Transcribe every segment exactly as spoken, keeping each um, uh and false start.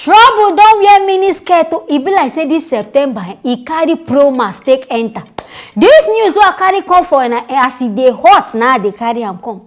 Trouble don wear mini skirt o. E be like say this September, eh, e carry Pro Max take enter. This news wey I carry come for una, eh, as e dey hot na I dey carry am come.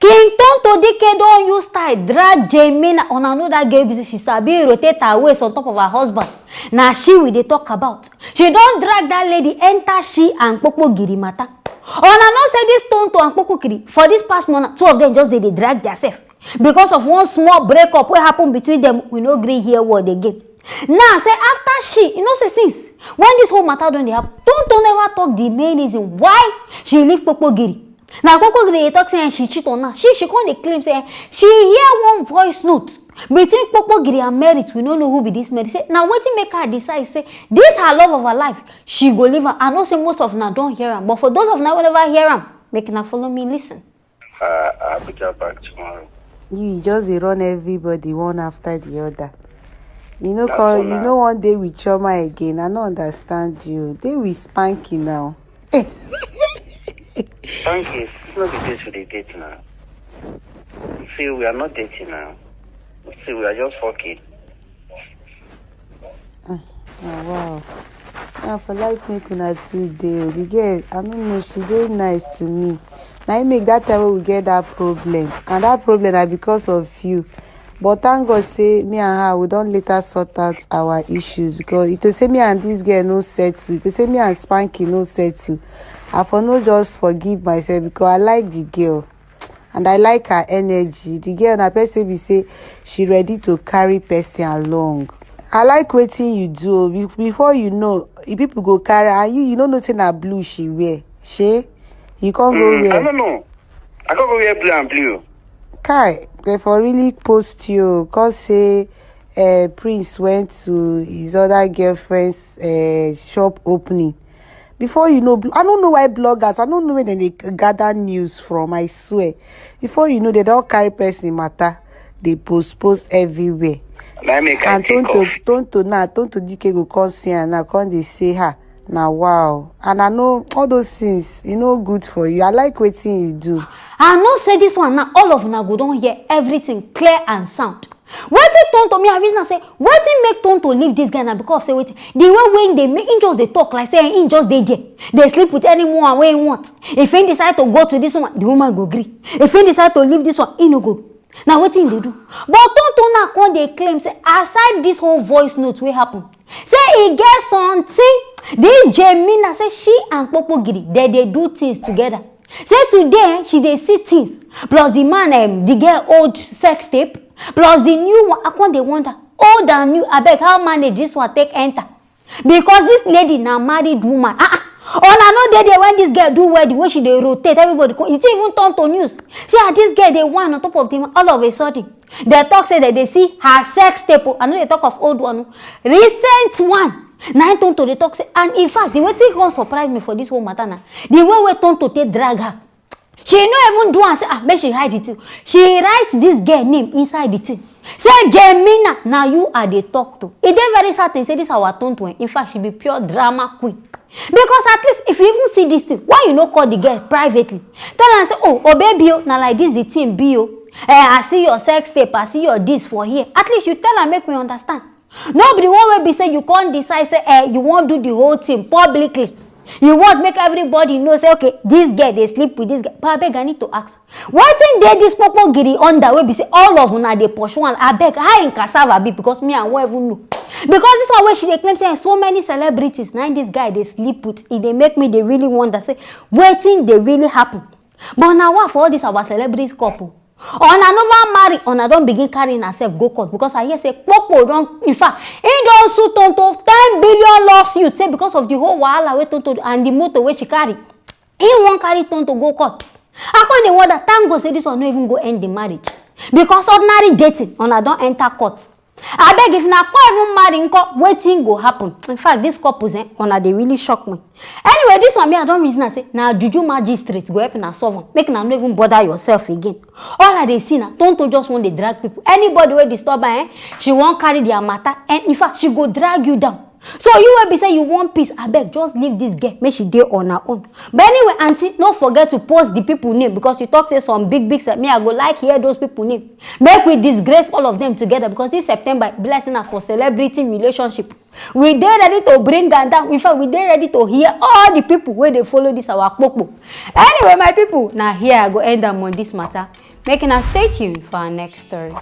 King Tonto Dike don use style drag Jemina. Una know that girl be say she sabi rotate her waist on top of her husband. Na she we dey talk about. She don drag that lady enter she and Kpokpogiri matter. Una know say this Tonto and Kpokpogiri, for this past month, two of them just dey dey drag theirself because of one small break up wey happen between them. We no gree hear word again. Now say after she, you know say since when this whole matter don dey happen, Tonto never talk the main reason why she leave Kpokpogiri. Na Kpokpogiri dey talk say, eh, she cheat on her. She, she come dey claim say, eh, she hear one voice note between Kpokpogiri and Merit. We no know who be this Merit. Say na wetin make her decide say this her love of her life, she go leave am. I know say most of una don hear am, but for those of una wey never hear am, make una follow me listen. Uh, I'll be just back tomorrow. You just dey run everybody one after the other. You know, That's call, all you now. Know one day with Chioma again. I don't understand you. They will spank you now. Thank you. It's not the date we dey date now. See, we are not dating now. See, we are just fucking. Oh, wow. Now for like make una two dey o. The girl, I don't know, she dey nice to me. Now you make that time when we get that problem, and that problem na because of you. But thank God say me and her we don later sort out our issues, because if to say me and this girl no settle, if to say me and Spanky no settle, I for no just forgive myself because I like the girl. And I like her energy. The girl na person be say she ready to carry person along. I like wetin you do o. Be- before you know, if people go carry and you, you no know say na blue she wear. Shey you come go Mm, I wear. Don't know. I can't go wear blue and blue. Kai, they for really post you cause say uh, Prince went to his other girlfriend's uh, shop opening. Before you know, bl- I don't know why bloggers, I don't know where they gather news from, I swear. Before you know, they don't carry person matter, they post post everywhere. Let me can And take Tonto, off. Tonto now, Tonto D K go come see and now come they say her. Now wow. And I know all those things, you know, good for you. I like wetin you do. I know say this one now, all of una go don hear everything clear and sound. Wetin Tonto, me I reason am say wetin make Tonto leave this guy na because of say wetin, the way wey him dey make, him just dey talk like say him just dey there, dey sleep with any woman wey him want. If him decide to go to this woman, the woman go gree. If him decide to leave this one, he no go. Na wetin him dey do? But Tonto now come dey claim say aside this whole voice note wey happen, say e get something. This Jemina say she and Kpokpogiri, they dey do things together. Say today, eh, she dey see things. Plus the man, um, the girl old sex tape. Plus the new one, I come dey wonder. Old and new, abeg, how manage this one take enter? Because this lady na married woman. Ah, ah. Una no dey there when this girl do wedding, wey she dey rotate, everybody come. It even turn to news. Say, ah, this girl dey whine on top of the man. All of a sudden, they talk say that they see her sex tape o. I no dey talk of old one o. Recent one. Na him Tonto dey talk say, and in fact, the wetin come surprise me for this whole matter na the way wey Tonto take drag her. She no even do am say, ah, make she hide the thing. She write this girl name inside the thing. Say, Jemina, na you I dey talk to. E dey very certain say this our Tonto, eh, in fact, she be pure drama queen. Because at least if you even see this thing, why you no call the girl privately? Tell am say, oh, oh baby, oh, na like this the thing be o. Eh, I see your sex tape, I see your this for here. At least you tell am make we understand. No be the one wey be say you come decide say, eh, you wan do the whole thing publicly. You want make everybody know say, okay, this girl dey sleep with this girl. But abeg, I need to ask, wetin dey this Kpokpogiri under wey be say all of una dey pursue am? Abeg, how im cassava be? Because me, I wan even know. Because this one wey she dey claim say so many celebrities na im this guy dey sleep with, e dey make me dey really wonder say wetin dey really happen. But na why for all this our celebrity couple, una never marry, una don begin carry una sef go court? Because I hear say Kpokpo don, in fact, he don sue Tonto ten billion lawsuit, say because of the whole wahala wey Tonto do and the motor wey she carry, he wan carry Tonto go court. I come dey wonder, thank God say this one no even go end the marriage, because ordinary dating, una don enter court. Abeg, if una come even marry nko, wetin go happen? In fact, this couples, eh, una dey really shock me. Anyway, this one, me, I don reason am say na juju magistrate go help una solve am. Make una no even bother yourself again. All I dey see na Tonto just wan dey drag people. Anybody wey disturb her, eh, she wan carry their matter. And in fact, she go drag you down. So you wey be say you want peace, abeg, just leave this girl, make she dey on her own. But anyway, aunty, no forget to post the people name, because you talk say some big big, say me, I go like hear those people name. Make we disgrace all of them together, because this September, e be like say na for celebrity relationship. We dey ready to bring am down. In fact, we dey ready to hear all the people wey dey follow this our kpokpo. Anyway, my people, na here I go end am on this matter. Make una stay tuned for our next story.